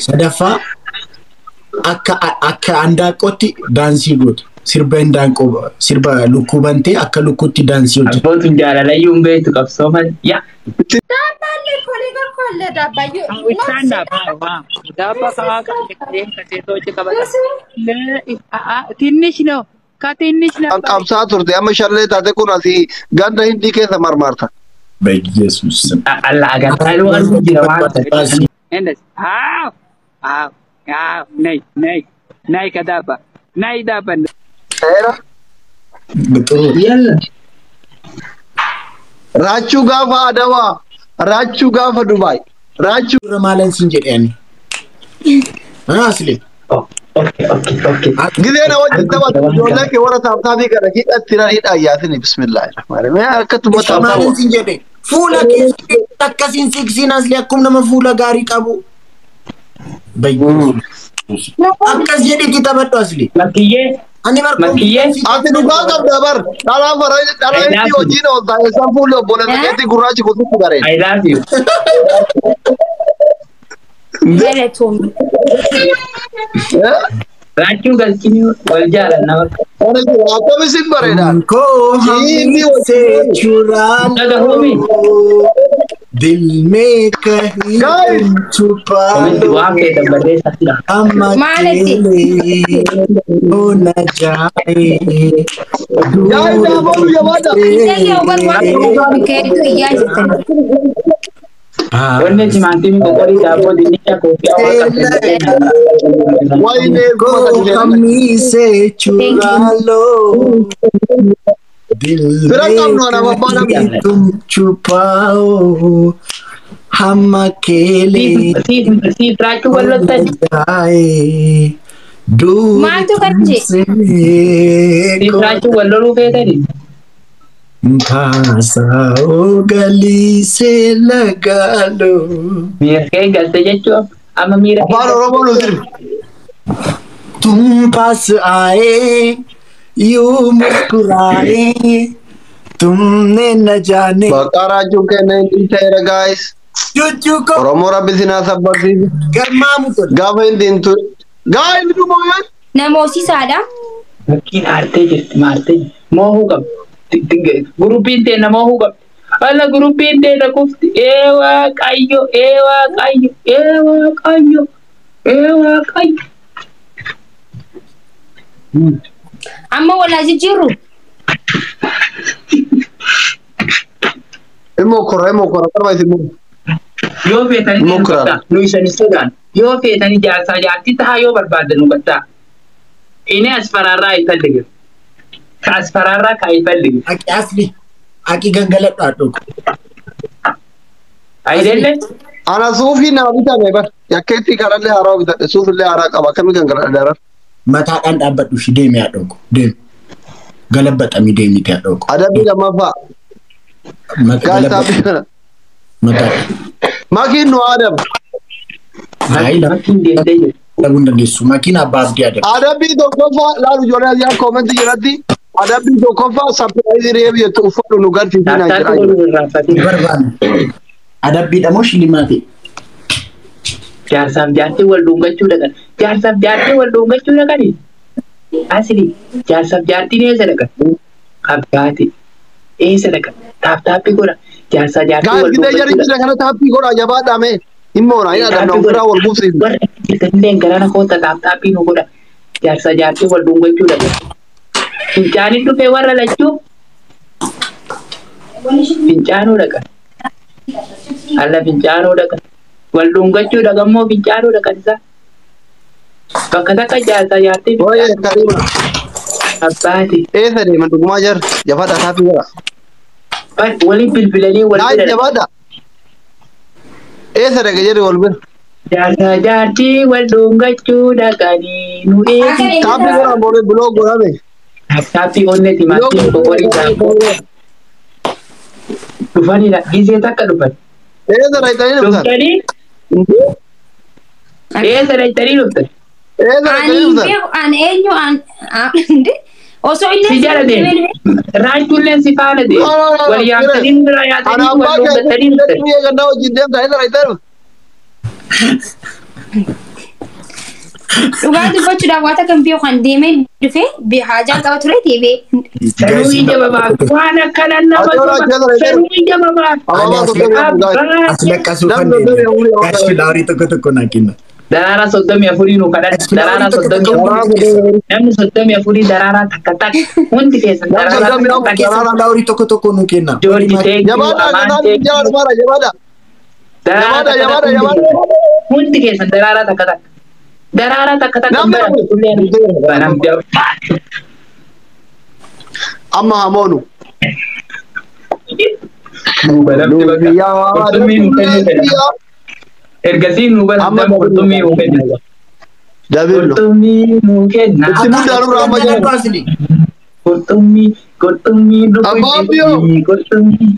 Sadaffaa akka handaaqqootti daansii goota. Sirba handaaqqoo sirba lukkuu bantee akka lukkuutti daansii hojjeta. Abbootuun jaalalayyuu hin beektu qabsoo malee. Yaa. Stand up. ዳባ ትንሽ ነው ከትንሽ Kan ነበር። qabsaa turte amma shallee taate kun asii ganda hindii keessa marmaarta. በኢየሱስ ስም Allah agartaaluu arguu jira waan ta'eef. እንደዚህ አዎ አዎ አዎ ነይ ነይ ነይ ከዳባ ነይ ዳባ Seera. ጥሩ Yalla. Raachuu gaafa Adawaa, raachuu gaafa Dubaay, raachuu dura maalan siin jedhe ani. Asli. Okay. Gizee na wajjin taphatu ijoollee kee warra taaptaabii kana hidhatti na hidha yaasini bismillaahi rahmaani rahiim. Akkatuma Maalan taaptaa siin jedhe fuula keessa akkasiin siqsiin asli akkuma nama fuula gaarii qabu. በኢየሱስ akkas jedhiitti taphadhu asli. Makkiyyee. Ani bar Makkiyyee. Ati dhugaa qabda bar dhalaa fara dhalaa inni hojiin ooltaa eessaan fuulli obboleessa keetti gurraachi kututti bareeda. I love you. Galatoomii. Raachuu galchini wal jaalanna bakka. Akkami sin bareeda. को हमसे चुरा Dhagahumi. लो दिल में कहीं Guys! तुम छुपा Kominti लो waan feetan barreessaa jira. हम Maalati? अकेले हो न जाए Guys, daaboo jabaadha. Ishee bar waan keetu iyyaa jirtan. Wanni timaatimii qoqqorii daabboo dinnicha koofiyaa waan qabdan. Wayne को kuma sadi jedhama. हमी से चुरा लो दिल Bira में qabnu ana abbaan कहीं तुम छुपाओ हम अकेले Siif raachuu wal loltan. जाए दूर Maaltu galche? तुमसे Siif raachuu wal loluu feetani. भाषाओ गली से लगा लो Miira kee galte jechuun amma miira kee. Afaan Oromoo nu sirbi. तुम पास आए यूं मुस्कुराए तुमने न जाने Bakka raachuun kenna hindi ta'eera guys. चुचू को Oromoo rabbi sinaa sabbarsiise. गर्मामु तो Gaafa hindi hin ture. Guys dhuma yoo. Namoosisaadha. Fakkiin aartee jirti maartee jirti. Moohuu qabdi. Guruppiin teenna moohuu qabdi. Alla guruppiin teenna kufti. Ee waaqayyo ee waaqayyo ee waaqayyo ee waaqayyo. Amma walaa jijjiirru. Immoo korra immoo korra qarba isin immoo. Yoo feetanii nu Mukra. gattaa nu isin sodaan yoo feetanii jaarsaa jaartii tahaa yoo barbaaddan nu gattaa. Inni asfaraarraa አይፈልግም ከአስፈራራ አይፈልግም አቂ አስሊ አቂ ገንገለጡ አዶኩ አይደለ Ana suufii naa bitame bar. Yakkeetti kanallee haaraa bitadhe suufillee haaraa qaba akkamii kan gara daran. መታዳን ዳበዱ ሺ ደሚ አዶኩ ደሚ ገለበጠሚ ደሚ አዶኩ Adabbii lammaffaa. Guys taappii kana. መታ Makiin nu adaba. አይ Makkiin deemtee jirti. ለቡን ደንደሱ መኪና አባብዲ አደ Adabbii tokkoffaa laalu ijoollee asiyaa koomentii jalatti adabbii tokkoffaa sapiraayizii reefu jettu uffadhu nu garsiisii naan Taaptaatti jedhaa jiru. godhuu irraanfatin. በርባን አዳቢ ደሞ ሽልማቴ Jaarsaaf jaartii wal dhungachuu dhaqan. Jaarsaaf jaartii wal dhungachuu dhaqani. Asli jaarsaaf jaartiin eessa dhaqan? Abbaati. Eessa dhaqan? Taaptaappii godha. Jaarsaa jaartii Guys wal gidee jarri dhungachuu jira kana taappii godhaa jabaadhaa mee. Himmoona hin adabna ofirraa wal gubsiifna. Warra jirtanillee garana koota taaptaappii nu godha. Jaarsaa jaartii wal dhungachuu dhaqan. Fincaanin dhufee warra lachuu fincaanuu dhaqan. Alla fincaanuu dhaqan. Wal dhungachuu dhaqan moo fincaanuu dhaqan isaa? Bakka takka jaarsaa jaartii Ooyee fincaanuu Karima abbaati. eessa deeman dhugumaa jarri jabaadhaa taappii godhaa. Waliin bilbilanii wal Guys bira dhaqan. jabaadhaa. Eessa dhaqe jarri wal bira. Jaarsaa jaartii wal dhungachuu dhaqanii nu Taappii eegsisaa. godhaa boole biloo godhame. Taappii onnee Biloo timaatiin qoqorii daabboo dhufanidha. Gisee takka dhufan. Eessa dhaqxanii dhuftan? Dhuftanii eessa dhaqxanii dhuftan? Eessa Ani dhaqxanii dhuftan? beeku an eenyu an osoo inni Si jala deeme. Raachulleen si faana deeme. No, no, no, Wal yaamtanii nu bira Ana yaatanii wal abbaa dhungatanii dhuftan. kee gannaa wajjin deemta eessa dhaqxanii dhuftan? Dhugaa dubbachuudhaaf waan takka hin beeku kan deemee dhufee haajaan qaba ture deebi'ee. Sanuu ija babaaf waan akkana nama soba. Sanuu ija babaaf. Ababaa 34 guys. As laqqasuu kan Namni deeme. 34 Gashi laarii tokko tokko naa kenna. Daraaraa 34 nu kadhadha. Daraaraa 34. Namni 34 daraaraa takka takka. Hundi keessan Namni daraaraa 34 takka takka. Keessaa laarii tokko tokko nu kenna. Joorji thank you. Jabaadha Amaan kanaan thank jala you. dhumaadha jabaadha. Daraaraa Jabaadha takka jabaadha takka hundi jabaadha. keessan. Hundi keessan daraaraa takka takka. Daraaraa takka takka Namni bara afur. Banamte Amma hamoonu. nu banamte bakka. Qurxummii nu kennuu fedha. Ergasii nu Amma banamte qurxummii nu kenna. Dabillo. Qurxummii nu kenna. Itti muddaa nurraa amma jedhu. Asli. Qurxummii qurxummii Abbaa Abdiyoo. qurxummii.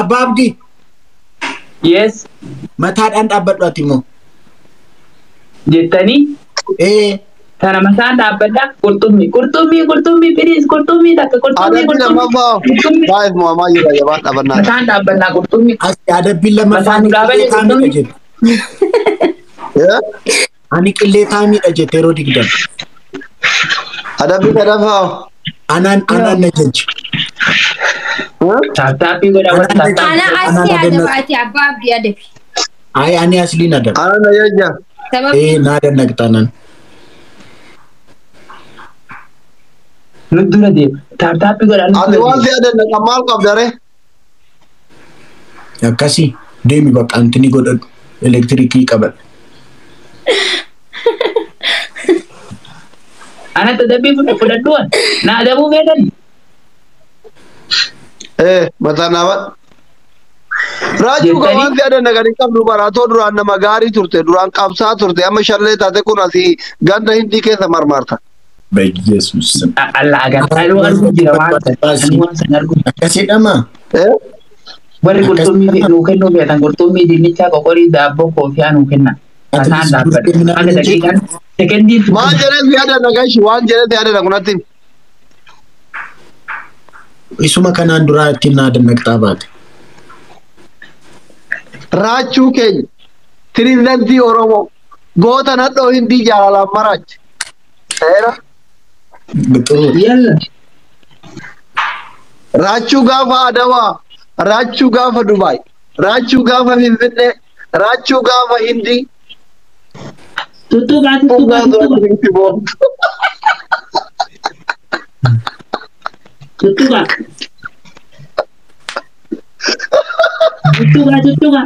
Abbaa Abdii Yes mataadhaan dhaabbadhu ati immoo. jettanii Ee tana mataan dhaabbadha qurxummii qurxummii qurxummii please qurxummii takka qurxummii Adabbii qurxummii lammaffaa qurxummii baay'ee mo'amaa jira jabaadha bannaa. mataan dhaabbannaa qurxummii as adabbiin lammaffaa Mataan ani dhaabanii qillee taamiidha qurxummii. jette. Eh? Ani qillee taamiidha jette yeroo 20. Adabbii sadaffaa. Anaan anaan na jajji. Eh? Taaptaappii godha warra Anaan taaptaappii. Ana Anaan asii adanna. adaba ati abbaa abdii adabi. Ayi ani asliin adaba. Ana na jajja. Sababa Ee naa dannaqxa anaan. Nu dura deema taaptaappii godha nu Ati dura waan deema. si adanna maal qabda ree? Akkasii deemi bakka antini godhadhu. Elektirikii qabadhu. Anatti adabbii fudhadhuwan na adabuu feetan. Eh mataan dhaabadhu. Raajuu kan Jettanii? waan si adanna kan hin qabdu baratoo duraan nama gaarii turte duraan qabsaa turte amma shallee taate kun asii ganda hindii keessa marmaarta. Bayyesuus. Allah agartaa yoo arguu jira waan sana ani waan sana arguu. Akkasiidhama. Eh? Warri qurxummii nuu kennuu feetan qurxummii dinnichaa qoqorii daabboo koofiyaa nuu kenna. Mataan dhaabbadha. Haga daqiiqaan sekendiin Maal jedhee si adanna gashi waan jedhee si adanna kunatti. Isuma kanaan duraa ittiin naa dannaqxaa baate. Raachuu keenya tiriilantii Oromoo goota nadhoo hindii jaalalaan maraache. Seera. Xuruu. Yalla. Raachuu gaafa Adawaa, raachuu gaafa Dubaay, raachuu gaafa Finfinnee, raachuu gaafa Hindii. Tuttuqaa tuttuqaa tuttuqaa tuttuqaa. Tuttuqaa tuttuqaa.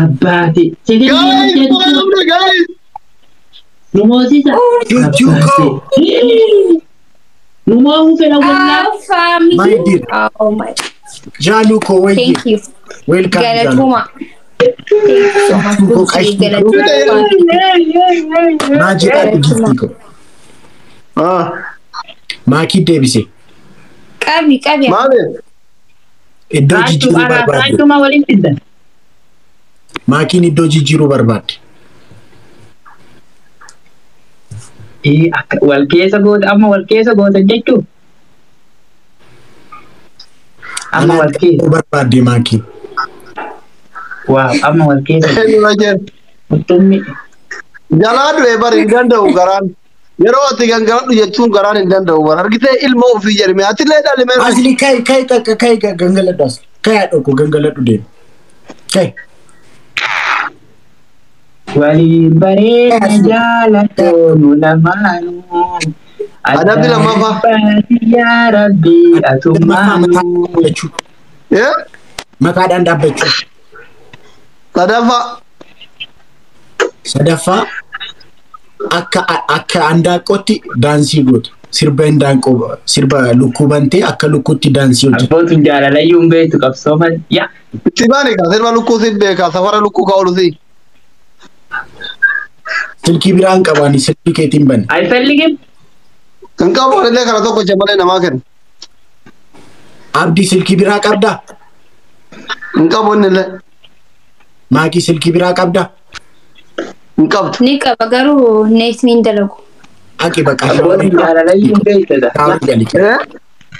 Abbaati. Sekendiin Guys, tuttuqaa. guys. Nu moosisa. Chuchuu koo. Nu mo'uu fedha wallaa. Oh, family. My dear. Oh my. Jaaluu koo wayye. Thank you. Welcome Jaaluu. Galatuma. Thank you so much. Koo qashtii. Galatuma. Naa jedhaa giftii koo. Ah, Maakii deebise. Qabi qabi. maali? Iddoo Raachuu jijjiiruu anaaf barbaadde. raachuma waliin fiddan. Maakiin iddoo jijjiiruu barbaadde. Ee akka wal keessa goota amma wal keessa gootan jechuun. Amma Anaan wal keessa. barbaadde maakiin. Waaw amma wal keessa. Eenyu na jedhe? Qurxummii. Jalaa du'e bari hin danda'u garaan. Yeroo ati gangaladhu jettuun garaan hin danda'u bara. Argitee ilma ofii jedhame atillee dhalime. Asli kai kai kai kai gangaladhu asli. Kai haadha koo gangaladhu deemi. Kai. Waliin bareeda jaalatoo lamaanuu. Adabbi lammaffaa. Yaa Rabbi Lammaffaa atummaanuu. mataa dhaabbachuu. Eh? Mataadhaan dhaabbachuu. Sadaffaa. Sadaffaa akka akka handaaqqootti daansii goota. Sirba handaaqqoo sirba lukkuu bantee akka lukkuutti daansii hojjeta. Abbootuun jaalalayyuu hin beektu qabsoo malee. Yaa. Itti baani kaa sirba lukkuu si beekaa safara lukkuu ka oolu si. Silkii biraan qabaani silkii keetiin bane. Ayfelligim. Hin qabu anillee kana tokko malee namaa kenna. Abdii silkii biraa qabdaa? Hin qabu innillee. Maakii silkii biraa qabdaa? Hin qabdu. Ni qaba garuu neetni hin dalagu. Aqi bakka Abbootiin jaalalayyuu hin beektu. shaaworii gali. Eh?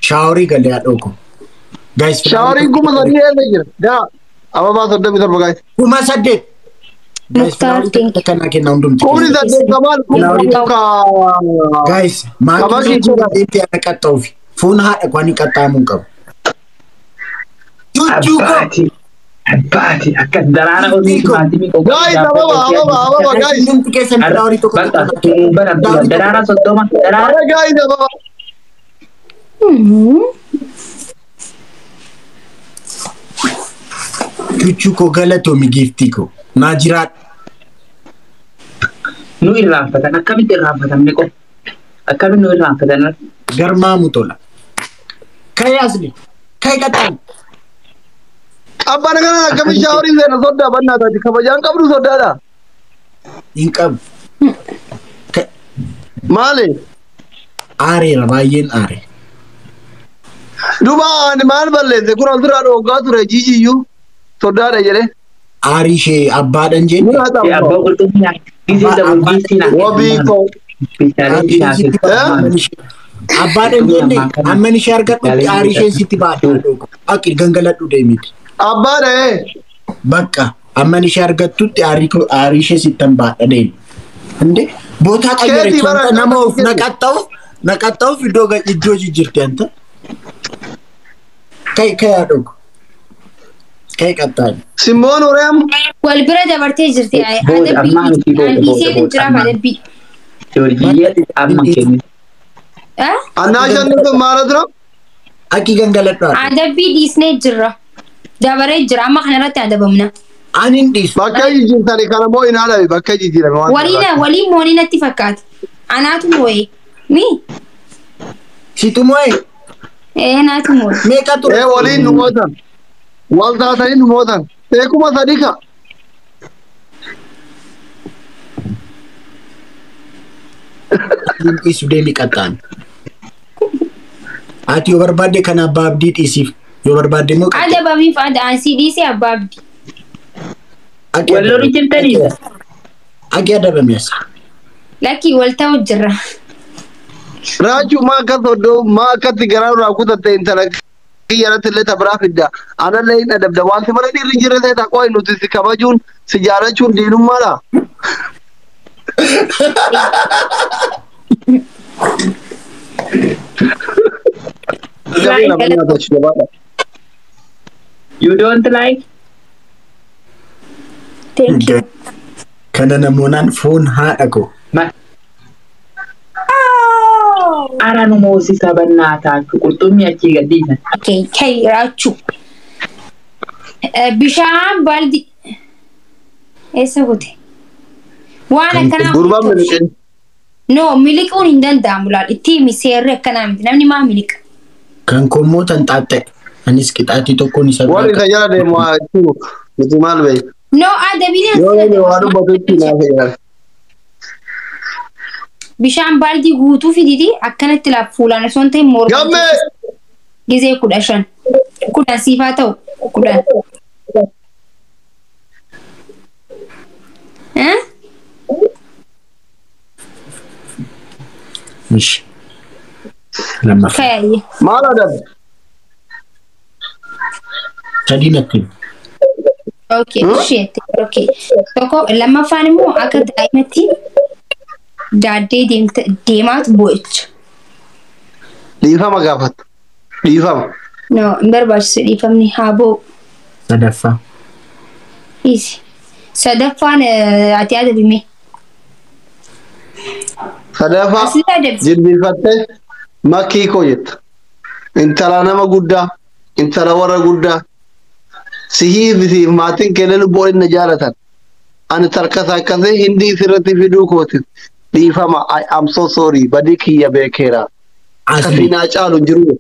Shaaworii gali haadha koo. Guys Shaaworiin 3000 eessa jira? Gaa. Ababaa 37 guys. 8,000. Guys, Muktaar, filaaworii thank you. takka kenna hundumti. Kumni saddeettamaan Filaaworii ka. Guys, maatii Kabajii tokko deemtee ana qaxxa'uufi. Foon haadha koo ani qaxxaamuu hin qabu. Chuchuu koo. Abbaati. Abbaati. Akkas daraara olii timaatimii qofa. Guys, ababa, ababa, ababa, guys. Hundumti keessan filaaworii tokko Bakka tokko naa kenna. daraara 30 daraara. Ara guys, ababa. Chuchuu koo galatoomi giiftii koo. Naa jiraadhu. Nu irraanfatan akkamitti irraanfatamne qofa. Akkamitti nu irraanfatan. Garmaamu tola. Kai asli. Kai qaxxaamu. Abbaan kana akkamiin shaaworii seena soddaa bannaa taati. Kabajaan qabdu soddaadha. Hin qabu. Maali? Aareera baay'een aare. Duuba ani maal balleesse kun asirraa dhooggaa ture jijiyyuu soddaadha jedhee. Aarii ishee abbaadhan jenne. Ni haa Abbaa ta'u. qurxummii gisee dabal giisii naa. Wabii koo. Bishaalee naa. Abbaadhan jenne amman ishee argadhutti aarii isheen sitti baadha. Aqi gangaladhu deemiti. Abbaadha ee. Bakka amman ishee argattutti aarii ishee sittan baadha deemi. Inde bootaa Keetii qayyarachu bara anta nama of naqaxxa'uuf naqaxxa'uuf iddoo iddoo jijjiirti anta. Kai kai haadhoku. Kai qaxxaayi. Simboon horeem. Wal bira dabartee jirti. Booda Adabbii ammaa miti booda booda dhiisee booda jira ammaa. adabbii. Joorjiyyee amma kenni. Ah? Annaa shanni maala dura. Aqi gangaladhu haadha. Adabbii dhiisnee jirra. Dabaree jira amma kanarratti adabamna. Ani hin dhiisu. Bakka jijjiirtani kana moo hin haadhabe bakka jijjiirame waan Waliin waliin moonii natti fakkaata. Anaatu moo'e. Mi? Situ moo'e Ee naatu moo'e. meeqa ture? Ee waliin nu mootan. Wal taatanii nu mootan. Ee 3000 ka. Hin dhiisu deemi qaxxaami. Ati yoo barbaadde kan abbaa abdii dhiisiif yoo barbaadde immoo qaxxaami. Adabamiif ansii dhiisee abbaa abdii. Aqi Wal lolii jirtanii? Aqi adabame as. Lakkii wal ta'u jirra. Raachuu maa akka soddoo maa akkatti garaa irraa kutatte intala kiyyarratti illee tabiraa fidda. Anallee hin adabda. Wanti mana dhiirri hin jirre ta'e taqoo nuti si kabajuun si jaalachuun diinummaadha. Jabeena bannaa tachu jabaadha. You don't like? Thank you. Kana namoonaan foon haadha koo. Ara nu moosisa bannaa taatu qurxummii achii gadhiisan. Okay, kai raachuu. Bishaan baaldi eessa kute? Waan akkanaa. Gurbaan miliqee. No, miliquun hin danda'amu laal. Itti himi seerri akkanaa miti. Namni maa miliqa? Kan koommoo tan xaaxxa'e. Anis qixaatii tokkoon isa Warri isa jala deemu haa jiru. Nuti maal beekna? No, adabiin Yoo inni waa dubbatutti naaf eegale. Bishaan baaldii guutuu fiditi akkanatti laaf fuulaan osoo hin ta'in morma. Gammee! Gizee 15. 10 siifaa ta'u 10. Eh? Mishi. Lammaffaa. Fayyee. Maal adabe? Sadii natti himi. Okay, ishee okay. Tokko lammaffaan immoo akka daa'imatti daaddee deemaatu boo'icha. Dhiifama gaafatta. Dhiifama. No, hin barbaachisu dhiifamni haa boo'u. Sadaffaa. Dhiisi. Sadaffaan ati adabime. Sadaffaa Asli adabi. jilbiifattee makkii koo jetta. Intala nama guddaa, intala warra guddaa. Sihii fi maatiin keenya lubbuu inni jaalatan. Ani tarkasakkasee hindii sirratti fiduu kooti. Dhiifama I am so sorry badii kiyya beekeera. Asli. Kasinaa caalu hin jiru.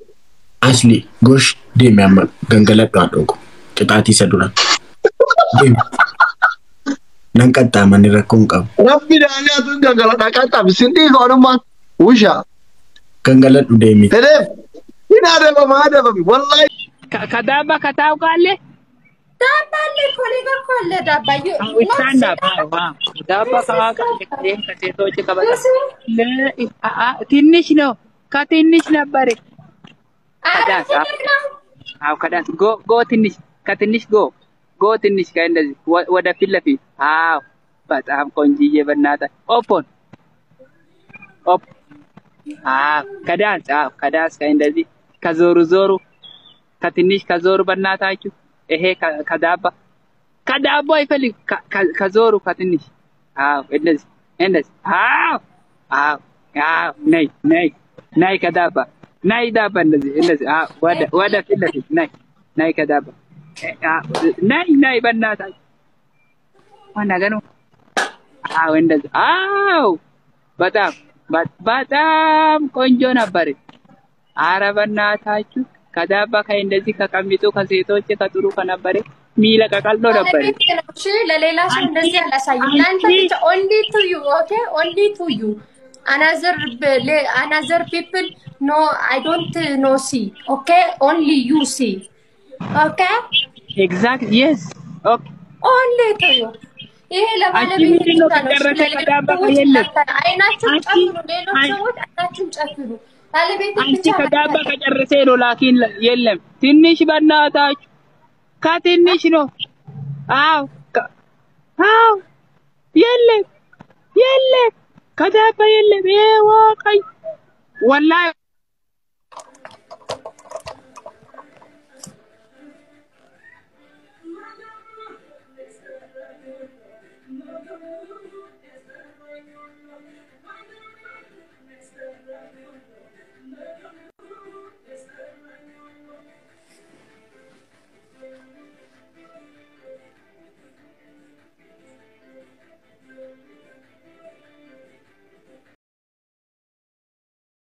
Asli gosh deemi amma gangaladhu haadha koo. Qixaatii isa dura. Deemi. Nan qaxxaaman rakkoo hin qabu. Rabbi daaliyaa tun gangaladhaa qaxxaabi sin dhiisu anummaan wusha. Gangaladhu deemi. Fedheef hin adabama adabami wallahi. Kadaaba kataa'u kaalle? Daabaallee kolee kolee daabaayyoo. Stand up. Kadaaba kaa kaalle kadeen kaseetoo qabata. ትንሽ ነው ከትንሽ ነበረ። አዎ ከዳንስ ጎ ጎ ትንሽ ከትንሽ ጎ ጎ ትንሽ ከእንደዚህ ወደ ፊት ለፊት አዎ በጣም ቆንጅዬ በእናትህ ኦፖን ኦፕ አዎ ከዳንስ አዎ ከዳንስ ከእንደዚህ ከዞሩ ዞሩ ከትንሽ ከዞሩ በእናታችሁ ይሄ ከዳባ ከዳቦ አይፈልግ ከዞሩ ከትንሽ አዎ እንደዚህ እንደዚህ አዎ አዎ አዎ ነይ ነይ ነይ ከዳባ ነይ ዳባ እንደዚህ እንደዚህ አዎ ወደ ፊት ለፊት ነይ ነይ ከዳባ ነይ ነይ በእናታችሁ ዋና ገኑ አዎ እንደዚህ አዎ በጣም በጣም ቆንጆ ነበር። አረ በእናታችሁ ከዳባ ከእንደዚህ ከቀሚጡ ከሴቶች ከጥሩ ከነበረ ሚለ ቀቀሎ ነበር። ባለቤቴ ነው። እሺ ለሌላ ሰው እንደዚህ አላሳይም። ለአንተ ብቻ only to you, okay, only to you. Another people, no, I don't no see, okay, only you see, okay. Exact, yes, okay. Only to you. ይሄ አንቺ ለባለቤቴ ምንድን ነው ብቻ ነው። እሺ ከጨረሰ ለሌሎች ከዳባ ሰዎች የለም። አይናችሁን አንቺ ጨፍኑ። ሌሎች ሰዎች አይናችሁን ጨፍኑ። ባለቤቴ አንቺ ብቻ ከዳባ መታየት ከጨረሰ ነው ላኪን የለም። ትንሽ በእናታችሁ ከትንሽ ነው። አዎ አዎ የለም የለም ከዳባ የለም። ይሄ ዋቀይ ወላሂ።